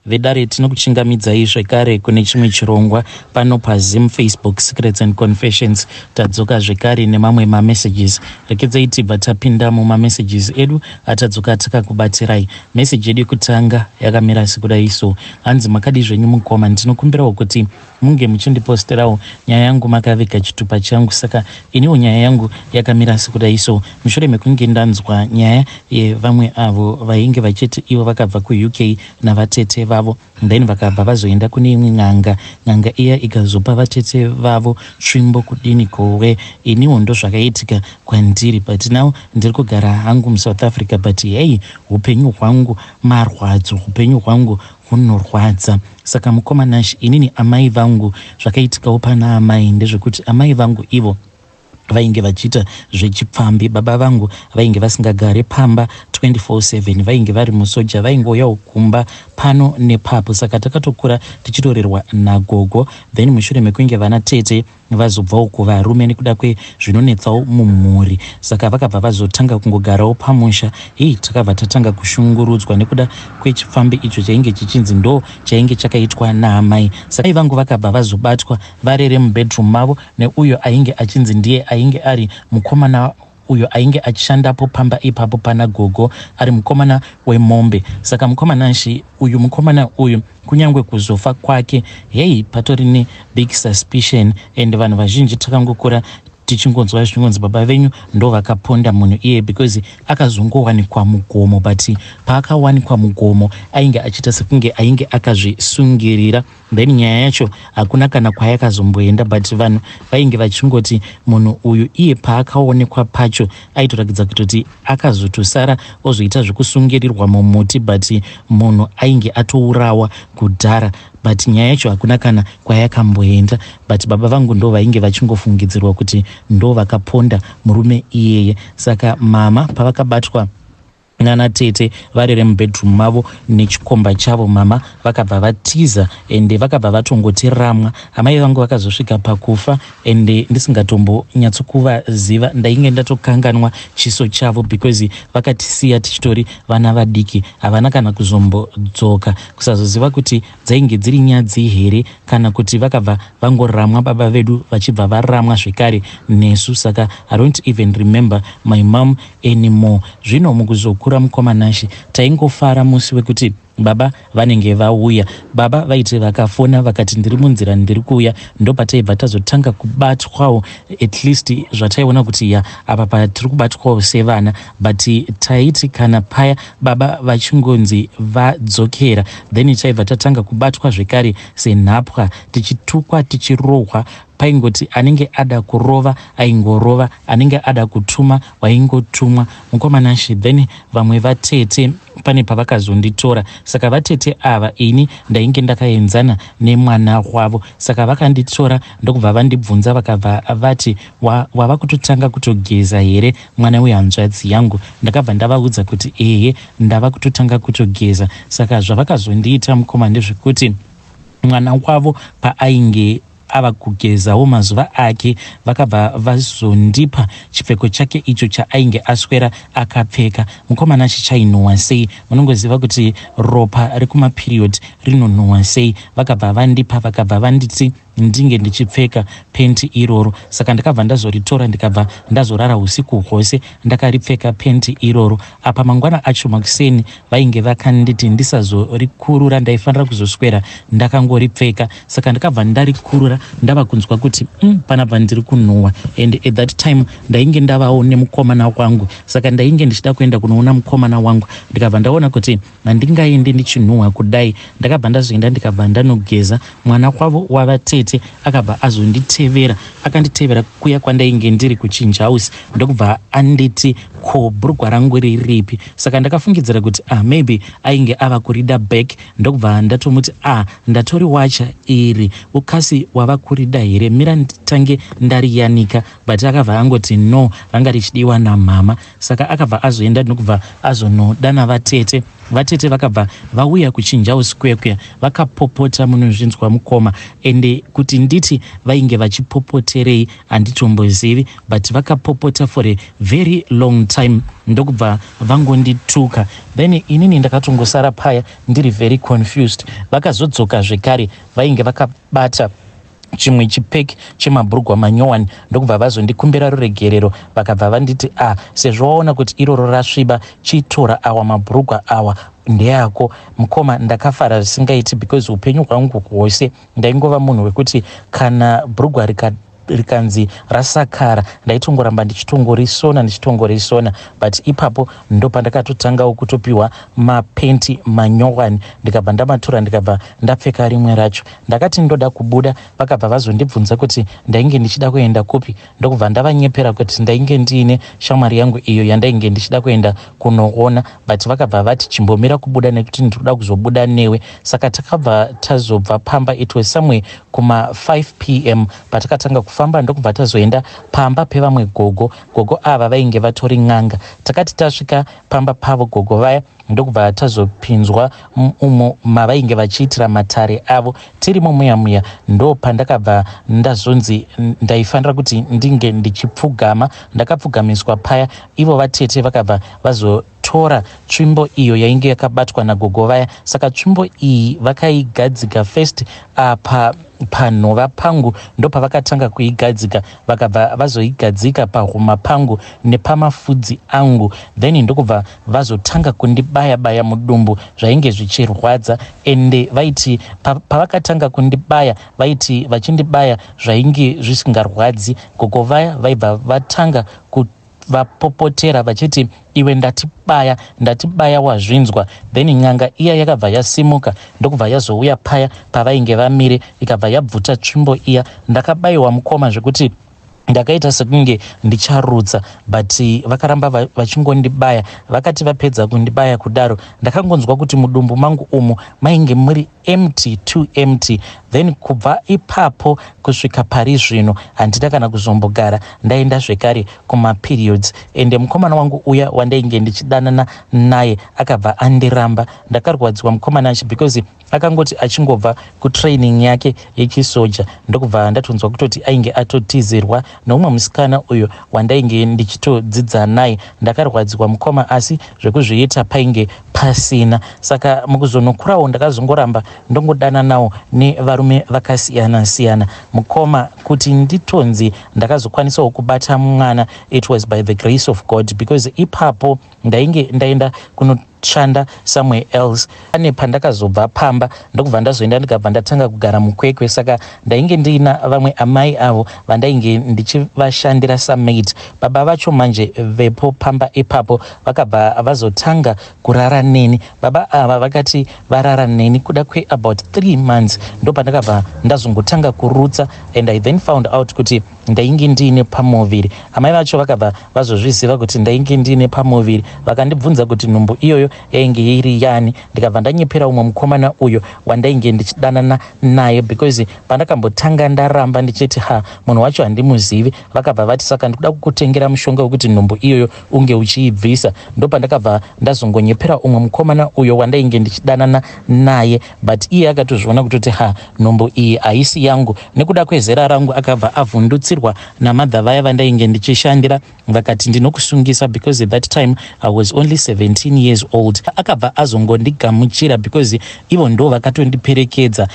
Vedare, tinokuchingamidzai zvekare kune chimwe chirongwa pano paZim Facebook Secrets and Confessions. Tadzoka zvekare nemamwe mamessages. Rekedzai tibva tapinda mumamessages edu atadzoka takakubatsirai. Meseji yedu yekutanga yakamira sekudai so. Hanzi, makadi zvenyu mukoma? Ndinokumbirawo kuti munge muchindiposterawo nyaya yangu makaviga chitupa changu. Saka iniwo nyaya yangu yakamira sekudai so. Mushure mekunge ndanzwa nyaya yevamwe avo vainge vachiti ivo vakabva kuUK navatete vavo, then vakabva vazoenda kune imwe n'anga, n'anga iya ikazopa vatete vavo tsvimbo, kudini kowe, iniwo ndo zvakaitika kwandiri. But now ndiri kugara hangu muSouth Africa, but hei, upenyu hwangu marwadzo, upenyu hwangu hunorwadza. Saka mukoma Nash, inini amai vangu, zvakaitikawo pana amai ndezvekuti amai vangu ivo vainge vachiita zvechipfambi. Baba vangu vainge vasingagare pamba 24/7, vainge vari musoja, vaingouyawo kumba pano nepapo. Saka takatokura tichitorerwa nagogo. Then mushure mekunge vana tete vazobvawo kuvarume nekuda kwezvinonetsawo mumhuri, saka vakabva vazotanga kungogarawo pamusha. Hei, takabva tatanga kushungurudzwa nekuda kwechipfambi icho chainge chichinzi ndo chainge chakaitwa naamai. Saka vangu vakabva vazobatwa varere mubedroom mavo neuyo ainge achinzi ndiye ainge ari mukomana uyo ainge achishandapo pamba ipapo pana gogo, ari mukomana wemombe. Saka mukomana shi uyu, mukomana uyu kunyange kuzofa kwake, hei, patori nebig suspicion, and vanhu vazhinji takangokura tichingonzwa zvichingonzi baba venyu ndo vakaponda munhu iye, because akazongowanikwa mugomo. But paakawanikwa mugomo ainge achiita sekunge ainge akazvisungirira. Then nyaya yacho hakuna kana kwayakazomboenda, but vanhu vainge vachingoti munhu uyu iye paakaonekwa pacho aitoratidza kutoti akazotosara ozoita zvekusungirirwa mumuti, but munhu ainge atourawa kudhara. But nyaya yacho hakuna kana kwayakamboenda, but baba vangu ndo vainge vachingofungidzirwa kuti ndo vakaponda murume iyeye. Saka mama pavakabatwa nana tete varere mubedroom mavo nechikomba chavo, mama vakabva vatiza, ende vakabva vatongotiramwa. Amai vangu vakazosvika pakufa ende ndisingatombonyatsokuvaziva, ndainge ndatokanganwa chiso chavo because vakatisiya tichitori vana vadiki. Havana kana kuzombodzoka, kusazoziva kuti dzainge dziri nyadzi here kana kuti vakabva vangoramwa baba vedu vachibva varamwa zvekare nesu. Saka I don't even remember my mom anymore. Zvino mukuzokura, mukoma Nashi, taingofara musi wekuti baba vanenge vauya. Baba vaiti vakafona vakati, "Ndiri munzira, ndiri kuuya," ndopataibva tazotanga kubatwawo, at least zvataiona kuti ya, apa patiri kubatwawo sevana. But taiti kana paya baba vachingonzi vadzokera, then taibva tatanga kubatwa zvekare senhapwa, tichitukwa, tichirohwa. Paingoti anenge ada kurova aingorova, anenge ada kutuma waingotumwa, mukoma Nashi. Then vamwe vatete pane pavakazonditora. Saka vatete ava, ini ndainge ndakaenzana nemwana wavo, saka vakanditora ndokubva vandibvunza, vakabva vati, "Wava kutotanga kutogeza here, mwana wehanzvadzi yangu?" Ndakabva ndavaudza kuti, "Ehe, ndava kutotanga kutogeza." Saka zvavakazondiita, mukoma, ndezvekuti mwana wavo paainge ava kugezawo mazuva ake, vakabva vazondipa chipfeko chake icho chaainge aswera akapfeka. Mukoma Nashi, chainhuhwa sei! Munongoziva kuti ropa rekumaperiod rinonhuhwa sei. Vakabva vandipa, vakabva vanditi ndinge ndichipfeka penti iroro. Saka ndakabva ndazoritora, ndikabva ndazorara usiku hwose ndakaripfeka penti iroro. Apa mangwana acho makuseni vainge vakanditi ndisazorikurura, ndaifanira kuzoswera ndakangoripfeka. Saka ndakabva ndarikurura, ndava kunzwa kuti panabva ndiri kunhuhwa. And at that time ndainge ndavawo nemukomana wangu, saka ndainge ndichida kuenda kunoona mukomana wangu. Ndikabva ndaona kuti handingaendi ndichinhuhwa kudai. Ndakabva ndazoenda, ndikabva ndanogeza. Mwana kwavo wavatete akabva azonditevera, akanditevera kuya kwandainge ndiri kuchinja house, ndokubva anditi, "Ko, bhurugwa rangu riripi?" Saka ndakafungidzira kuti, ah, maybe ainge ava kurida back. Ndokubva ndatomuti, "Ah, ndatori wacha iri, ukasi wava kurida here? Mira nditange ndariyanika." But akabva angoti, "No, ranga richidiwa namama." Saka akabva azoenda, ndokubva azonodana vatete. Vatete vakabva vauya kuchinjawo square kuya vakapopota munozvinzwa mukoma ende kuti nditi vainge vachipopoterei handitombozivi but vakapopota for a very long time ndokubva vangondituka. Then inini ndakatongosara paya ndiri very confused. Vakazodzoka zvekare vainge vakabata chimwe chipeki chemabhurugwa manyowani ndokubva vazondikumbira ruregerero vakabva vanditi a ah, sezvo waona kuti iroro rasviba chitora awa mabhurugwa awa ndeako. Mukoma, ndakafara zvisingaiti because upenyu hwangu hwose ndaingova munhu wekuti kana bhurugwa rika rikanzi rasakara ndaitongoramba ndichitongorisona ndichitongorisona, but ipapo ndopandakatotangawo kutopiwa mapenti manyowani ndikabva ndamatora ndikabva ndapfeka rimwe racho. Ndakati ndoda kubuda vakabva vazondibvunza kuti ndainge ndichida kuenda kupi ndokubva ndavanyepera kuti ndainge ndiine shamwari yangu iyo yandainge ndichida kuenda kunoona, but vakabva vati chimbomira kubuda nekuti ndinoda kuzobuda newe. Saka takabva tazobva pamba. It was somewhere kuma 5 p.m. patakatanga kufamba ndokubva tazoenda pamba pevamwe gogo. Gogo ava vainge vatori n'anga. Takati tasvika pamba pavo gogo vaya ndokubva tazopinzwa umo mavainge vachiitira matare avo. Tirimo muya muya ndopandakabva ndazonzi ndaifanira kuti ndinge ndichipfugama. Ndakapfugamiswa paya ivo vatete vakabva vazotora tsvimbo iyo yainge yakabatwa nagogo vaya. Saka tsvimbo iyi vakaigadzika first apa panhova pangu, ndopavakatanga kuigadzika, vakabva vazoigadzika pahuma pangu nepamafudzi angu, then ndokubva vazotanga kundibaya baya mudumbu zvainge zvichirwadza. Ende vaiti pavakatanga kundibaya, vaiti vachindibaya zvainge zvisingarwadzi. Gogo vaya vaibva vatanga vapopotera vachiti, "Iwe, ndatibaya, ndatibaya, wazvinzwa?" Then n'anga iya yakabva yasimuka ndokubva yazouya paya pavainge vamire ikabva yabvuta tsvimbo iya. Ndakabayiwa mukoma zvekuti ndakaita sekunge ndicharutsa, but vakaramba vachingondibaya. Vakati vapedza kundibaya kudaro ndakangonzwa kuti mudumbu mangu umu mainge muri empty, too empty. Then kubva ipapo kusvika pari zvino handina kana kuzombogara ndaenda zvekare kumaperiods. Ende mukomana wangu uya wandainge ndichidanana naye akabva andiramba. Ndakarwadziwa mukomana achi because akangoti achingobva kutraining yake yechisoja ndokubva ndatonzwa kutoti ainge atotizirwa neumwe musikana uyo wandainge ndichitodzidza naye. Ndakarwadziwa mukoma, asi zvekuzviita painge pasina. Saka mukuzonokurawo ndakazongoramba ndongodananawo nevarume vakasiyana siyana mukoma. Kuti nditonzi ndakazokwanisawo kubata mwana, it was by the grace of God, because ipapo ndainge ndaenda kunoshanda somewhere else. Pane pandakazobva pamba ndokubva ndazoenda ndikabva ndatanga kugara muKwekwe. Saka ndainge ndiina vamwe amai avo vandainge ndichivashandira samaid. Baba vacho manje vepo pamba ipapo vakabva vazotanga kurara neni. Baba ava vakati varara neni kuda kweabout 3 months ndopandakabva ndazongotanga kurutsa, and I then found out kuti ndainge ndiine pamuviri. Amai vacho vakabva vazozviziva kuti ndainge ndiine pamuviri. Vakandibvunza kuti nhumbu iyoyo yainge iri yani. Ndikabva ndanyepera umwe mukomana uyo wandainge ndichidanana naye, because pandakambotanga ndaramba ndichiti ha, munhu wacho handimuzivi. Vakabva vati, "Saka ndikuda kukutengera mushonga wekuti nhumbu iyoyo unge uchiibvisa." Ndopandakabva ndazongonyepera umwe mukomana uyo wandainge ndichidanana naye, but iye akatozviona kutoti ha, nhumbu iyi haisi yangu nekuda kwezera rangu. Akabva avhundutsirwa namadha vaya vandainge ndichishandira, vakati, "Ndinokusungisa," because at that time I was only 17 years old. Akabva azongondigamuchira because ivo ndo vakatondiperekedza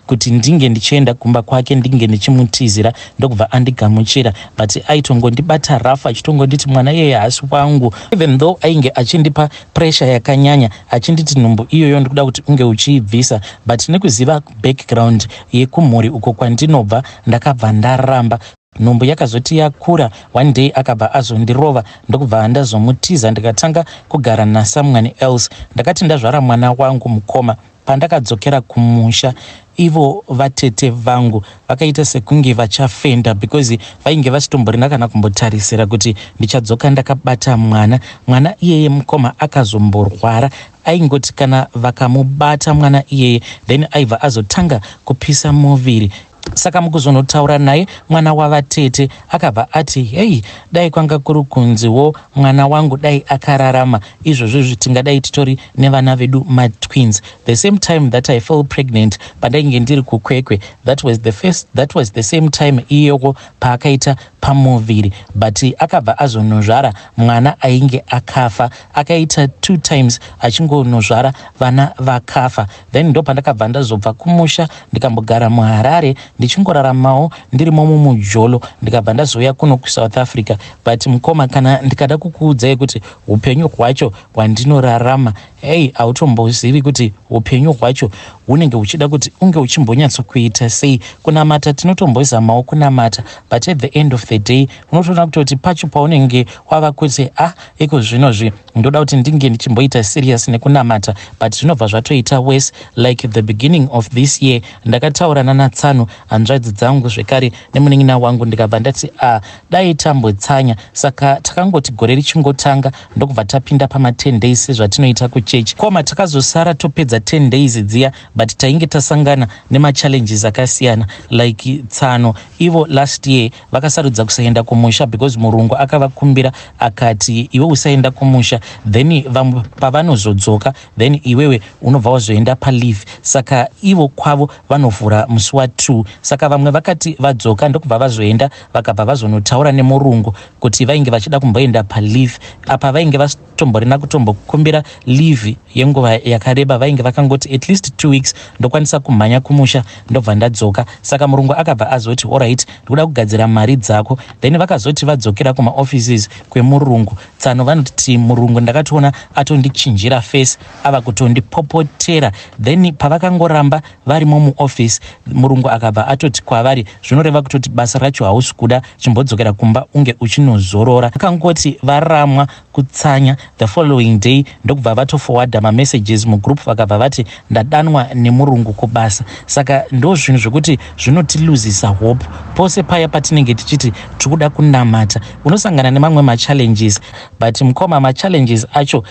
kuti ndinge ndichienda kumba kwake, ndinge ndichimutizira, ndokubva andigamuchira. But aitongondibata rafu achitongonditi mwana iyeye haasi wangu, even though ainge achindipa pressure yakanyanya achinditi nhumbu iyoyo ndikuda kuti unge uchiibvisa. But nekuziva background yekumhuri uko kwandinobva ndakabva ndaramba. Nhumbu yakazoti yakura, one day akabva azondirova, ndokubva ndazomutiza ndikatanga kugara nasomeone else. Ndakati ndazvara mwana wangu mukoma, pandakadzokera kumusha ivo vatete vangu vakaita sekunge vachafenda, because vainge vasitomborina kana kumbotarisira kuti ndichadzoka ndakabata mwana. Mwana iyeye mukoma akazomborwara. Aingoti kana vakamubata mwana iyeye, then aibva azotanga kupisa muviri. Saka mukuzonotaura naye mwana wavatete akabva ati, "Hei, dai kwanga kuri kunziwo mwana wangu dai akararama izvozvo, tingadai titori nevana vedu matwins. The same time that I fell pregnant pandainge ndiri kuKwekwe, that was the first, that was the same time iyoko paakaita pamuviri, but akabva azonozvara mwana ainge akafa. Akaita two times achingonozvara vana vakafa. Then ndo pandakabva ndazobva kumusha, ndikambogara muHarare ndichingoraramawo ndirimo mumujolo, ndikabva ndazouya kuno kuSouth Africa. But mukoma, kana ndikada kukuudzai kuti upenyu hwacho hwandinorarama, hei, hautombozivi kuti upenyu hwacho hunenge huchida kuti unge uchimbonyatsokuita sei. Kunamata tinotombozamawo kunamata, but at the end of the day unotoona kutoti pacho paunenge wava kuti, ah, iko zvinozvi ndoda kuti ndinge ndichimboita serious nekunamata, but zvinobva zvatoita worse. Like the beginning of this year ndakataura nanatsano, hanzvadzi dzangu zvekare nemunin'ina wangu, ndikabva ndati, ah, dai tambotsanya. Saka takangoti gore richingotanga ndokubva tapinda pama10 days sezvatinoita kuchechi. Koma takazosara topedza 10 days dziya, but tainge tasangana nemachallenges akasiyana, like tsano ivo last year vakasarudza kusaenda kumusha because murungu akavakumbira akati, 'Iwe usaenda kumusha, then vamwe pavanozodzoka, then iwewe unobva wazoenda paleave.' Saka ivo kwavo vanovhura musi wa2. Saka vamwe vakati vadzoka ndokubva vazoenda, vakabva vazonotaura nemurungu kuti vainge vachida kumboenda paleave. Apa vainge vatomborina kutombokumbira leave yenguva yakareba, vainge vakangoti at least 2 weeks ndokwanisa kumhanya kumusha ndobva ndadzoka. Saka murungu akabva azoti, 'Alright, ndikuda kugadzira mari dzako.' Then vakazoti vadzokera kumaoffices kwemurungu, tsano vanoti, 'Murungu ndakatoona atondichinjira face, ava kutondipopotera.' Then pavakangoramba varimo muoffice, murungu akabva atoti kwavari, 'Zvinoreva kutoti basa racho hausi kuda, chimbodzokera kumba unge uchinozorora.' Akangoti varamwa kutsanya, the following day ndokubva vatoforwarda mamessages mugroup, vakabva vati, 'Ndadanwa nemurungu kubasa.' Saka ndo zvinhu zvekuti zvinotiluzisa hope pose paya patinenge tichiti tiri kuda kunamata. Unosangana nemamwe machallenges, but mukoma, machallenges acho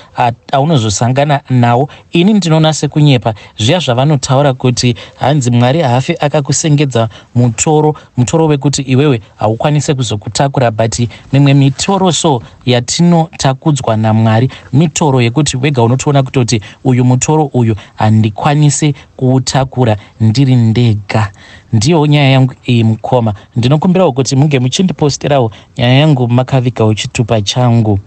aunozosangana nawo, ini ndinoona sekunyepa zviya zvavanotaura kuti hanzi Mwari haafi akakusengedza mutoro, mutoro wekuti iwewe haukwanisi kuzokutakura. But mimwe mitoro so yatinotakudzwa naMwari, mitoro yekuti wega unotoona kutoti uyu mutoro uyu handikwanisi kuutakura ndiri ndega. Ndiyo nyaya yangu iyi, mukoma. Ndinokumbirawo kuti munge muchindiposterawo nyaya yangu makavigawo chitupa changu.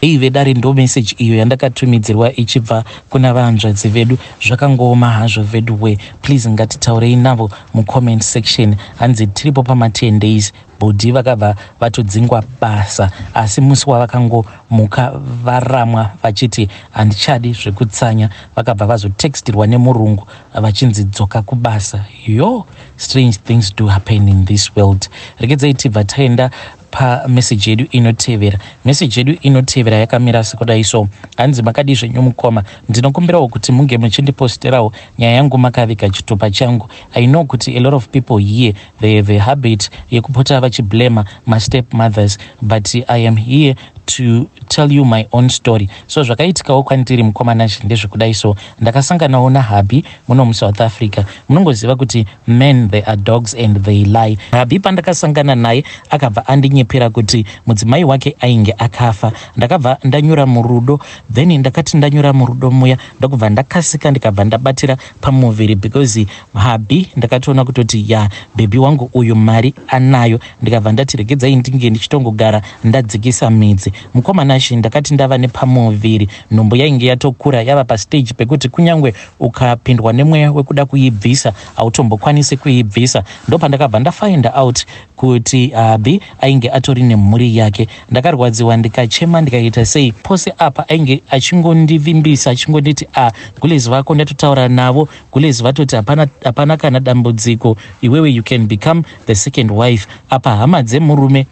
Ei vedare, ndo meseji iyo yandakatumidzirwa ichibva kuna vanzvadzi vedu. Zvakangooma hazvo vedu we. Please, ngatitaurei navo mucomment section. Hanzi tiripo pama10 days, bhodhi vakabva vatodzingwa basa, asi musi wavakangomuka varamwa vachiti handichadi zvekutsanya, vakabva vazotextirwa nemurungu vachinzi dzoka kubasa. Yo, strange things do happen in this world. Regedzai tibva taenda pameseji yedu inotevera. Meseji yedu inotevera yakamira sekudai so. Hanzi, "Makadii zvenyu mukoma? Ndinokumbirawo kuti munge muchindiposterawo nyaya yangu makaviga chitupa changu. I know kuti a lot of people here, they have a habit yekupota vachiblama mastep mothers, but I am here to tell you my own story. So zvakaitikawo kwandiri, mukoma Nash, ndezvekudai so. Ndakasanganawo nahubby muno muSouth Africa. Munongoziva kuti men, they are dogs and they lie. Hubby pandakasangana naye akabva andinyepera kuti mudzimai wake ainge akafa. Ndakabva ndanyura murudo. Then ndakati ndanyura murudo muya, ndokubva ndakasika ndikabva ndabatira pamuviri because hubby ndakatoona kutoti ya, baby wangu uyu mari anayo. Ndikabva ndati regedzai ndinge ndichitongogara ndadzikisa midzi. Mukoma Nashi, ndakati ndava nepamuviri, nhumbu yainge yatokura, yava pastage pekuti kunyange ukapindwa nemweya wekuda kuibvisa hautombokwanisi kuibvisa. Ndopandakabva ndafind out kuti hubby ainge atori nemhuri yake. Ndakarwadziwa, ndikachema, ndikaita sei. Pose apa ainge achingondivimbisa, achingonditi, 'A, gulezi vako ndatotaura navo, gulezi vatoti hapana, hapana kana dambudziko, iwewe you can become the second wife.' Apa hama dzemurume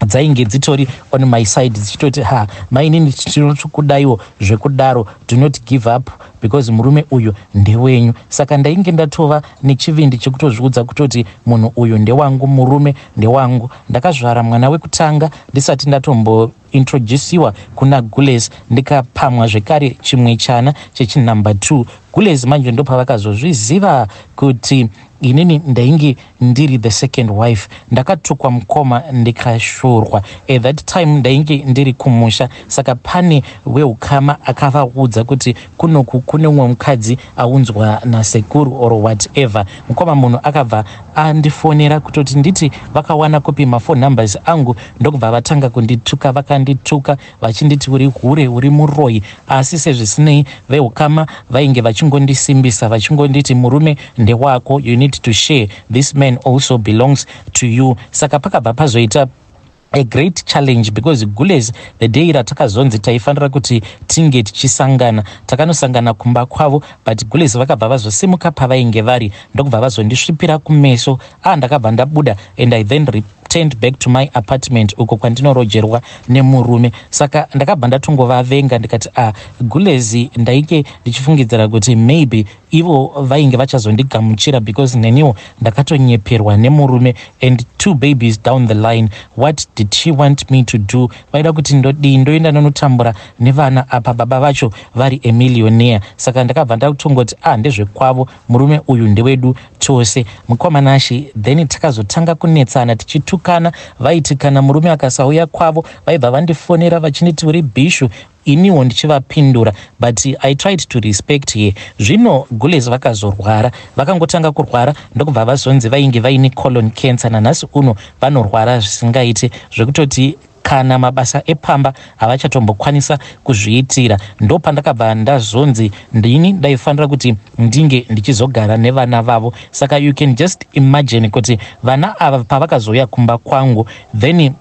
dzainge dzitori on my side, dzichitoti, 'Ha, mainini, tinotokudaiwo zvekudaro, do not give up because murume uyu ndewenyu.' Saka ndainge ndatova nechivindi chekutozviudza kutoti munhu uyu ndewangu, murume ndewangu. Ndakazvara mwana wekutanga ndisati ndatombo introduciwa kuna gules, ndikapamwa zvekare chimwe chana chechinumber 2. Gules manje ndopavakazozviziva kuti Inini ndainge ndiri the second wife. Ndakatukwa mukoma, ndikashorwa. At that time ndainge ndiri kumusha, saka pane weukama akavaudza kuti kunoku kune umwe mukadzi aunzwa nasekuru or whatever. Mukoma, munhu akabva andifonera kutoti nditi vakawana kupi maphone numbers angu, ndokubva vatanga kundituka. Vakandituka vachinditi uri hure, uri muroyi. Asi sezvisinei, veukama vainge vachingondisimbisa, vachingonditi murume ndewako, you need to share, this man also belongs to you. Saka pakabva pazoita a great challenge because gules, the day ratakazonzi taifanira kuti tinge tichisangana, takanosangana kumba kwavo, but gules vakabva vazosimuka pavainge vari, ndokubva vazondisvipira kumeso. A, ndakabva ndabuda and I then returned back to my apartment uko kwandinorojerwa nemurume. Saka ndakabva ndatongovavenga, ndikati, a ah, gulezi, ndainge ndichifungidzira kuti maybe ivo vainge vachazondigamuchira because neniwo ndakatonyeperwa nemurume, and two babies down the line, what did she want me to do? Vaida kuti ndodii? Ndoenda nonotambura nevana apa baba vacho vari a millionaire? Saka ndakabva ndatongoti, ah, ndezvekwavo, murume uyu ndewedu tose. Mukomanashi, then takazotanga kunetsana, tichitukana. Vaiti kana murume akasauya kwavo, vaibva vandifonera vachinditi uri bhishu, iniwo ndichivapindura, but I tried to respect her. Zvino gules vakazorwara, vakangotanga kurwara, ndokubva vazonzi vainge vaine colon cancer. Nanhasi uno vanorwara zvisingaite, zvekutoti kana mabasa epamba havachatombokwanisa kuzviitira. Ndopandakabva ndazonzi ndini ndaifanira kuti ndinge ndichizogara nevana vavo. Saka you can just imagine kuti vana ava pavakazouya kumba kwangu, then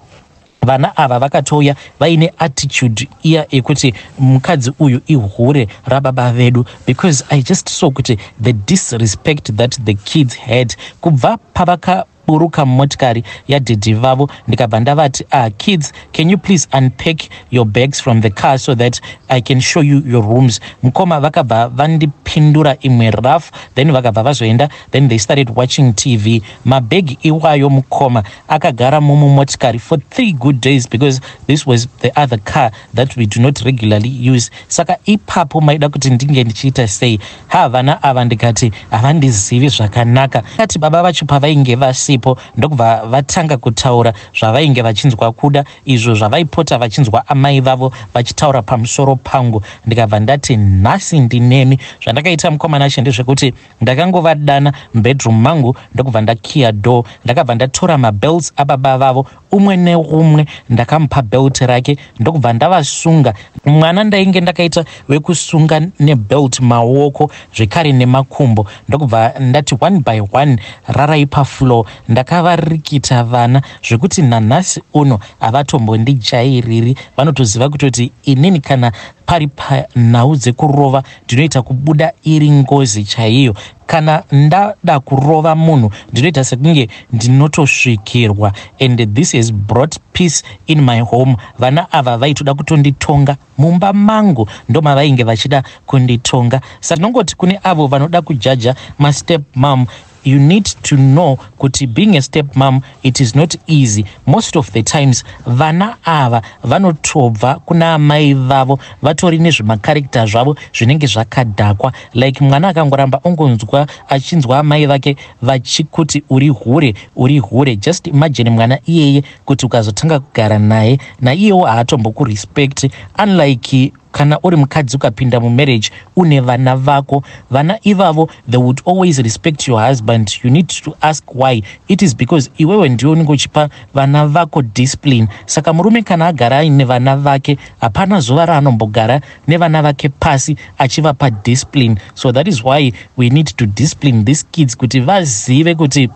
vana ava vakatouya vaine attitude iya yekuti mukadzi uyu ihure rababa vedu, because I just saw kuti the disrespect that the kids had kubva pavaka buruka mumotikari yadhedhi vavo. Ndikabva ndavati, "Ah, kids, can you please unpack your bags from the car so that I can show you your rooms?" Mukoma, vakabva vandipindura imwe rough. Then vakabva vazoenda, then they started watching TV. Mabhegi iwayo, mukoma, akagara mumumotikari for 3 good days because this was the other car that we do not regularly use. Saka ipapo maida kuti ndinge ndichiita sei? Ha, vana ava, ndikati havandizivi zvakanaka. Kati baba vacho pavainge vasipo, ndokubva vatanga kutaura zvavainge vachinzwa kuda, izvo zvavaipota vachinzwa amai vavo vachitaura pamusoro pangu. Ndikabva ndati nhasi ndinemi. Zvandakaita, mukomana acho, ndezvekuti ndakangovadana mubedroom mangu, ndokubva ndakiya door. Ndakabva ndatora mabelts ababa vavo, umwe neumwe ndakamupa belt rake, ndokubva ndavasunga. Mwana ndainge ndakaita wekusunga nebelt maoko zvekare nemakumbo, ndokubva ndati one by one, rarai pafloor. Ndakavarikita vana zvekuti nanhasi uno havatombondijairiri. Vanotoziva kutoti inini kana pari panhau dzekurova, ndinoita kubuda iri ngozi chaiyo. Kana ndada kurova munhu, ndinoita sekunge ndinotosvikirwa, and this has brought peace in my home. Vana ava vaitoda kutonditonga mumba mangu, ndomavainge vachida kunditonga. Saka ndinongoti kune avo vanoda kujaja mastep mom, you need to know kuti being a step mom, it is not easy. Most of the times vana ava vanotobva kuna amai vavo vatori nezvemacharacter zvavo zvinenge zvakadhakwa. Like mwana akangoramba ongonzwa, achinzwa amai vake vachikuti uri hure, uri hure, just imagine mwana iyeye kuti ukazotanga kugara naye, naiyewo haatombokurespect. Unlike kana uri mukadzi ukapinda mumarriage une vana vako, vana ivavo, they would always respect your husband. You need to ask why. It is because iwewe ndiwe unenge uchipa vana vako discipline. Saka murume kana agara aine vana vake, hapana zuva raanombogara nevana vake pasi achivapa discipline. So that is why we need to discipline these kids kuti vazive kuti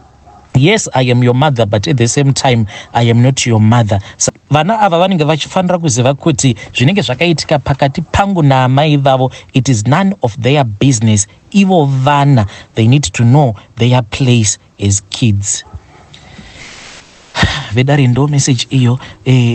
yes, I am your mother, but at the same time I am not your mother. So, vana ava vanenge vachifanira kuziva kuti zvinenge zvakaitika pakati pangu naamai vavo, it is none of their business. Ivo vana, they need to know their place as kids. Vedare, ndo message iyo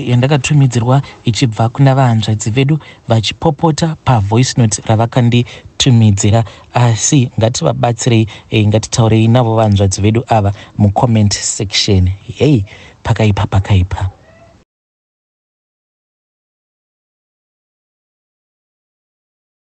yandakatumidzirwa ichibva kuna vahanzvadzi vedu vachipopota pavoice note ravakanditumidzira. Asi ngativabatsirei, ngatitaurei navo vanzvadzi vedu ava mucomment section. Hei, pakaipa, pakaipa.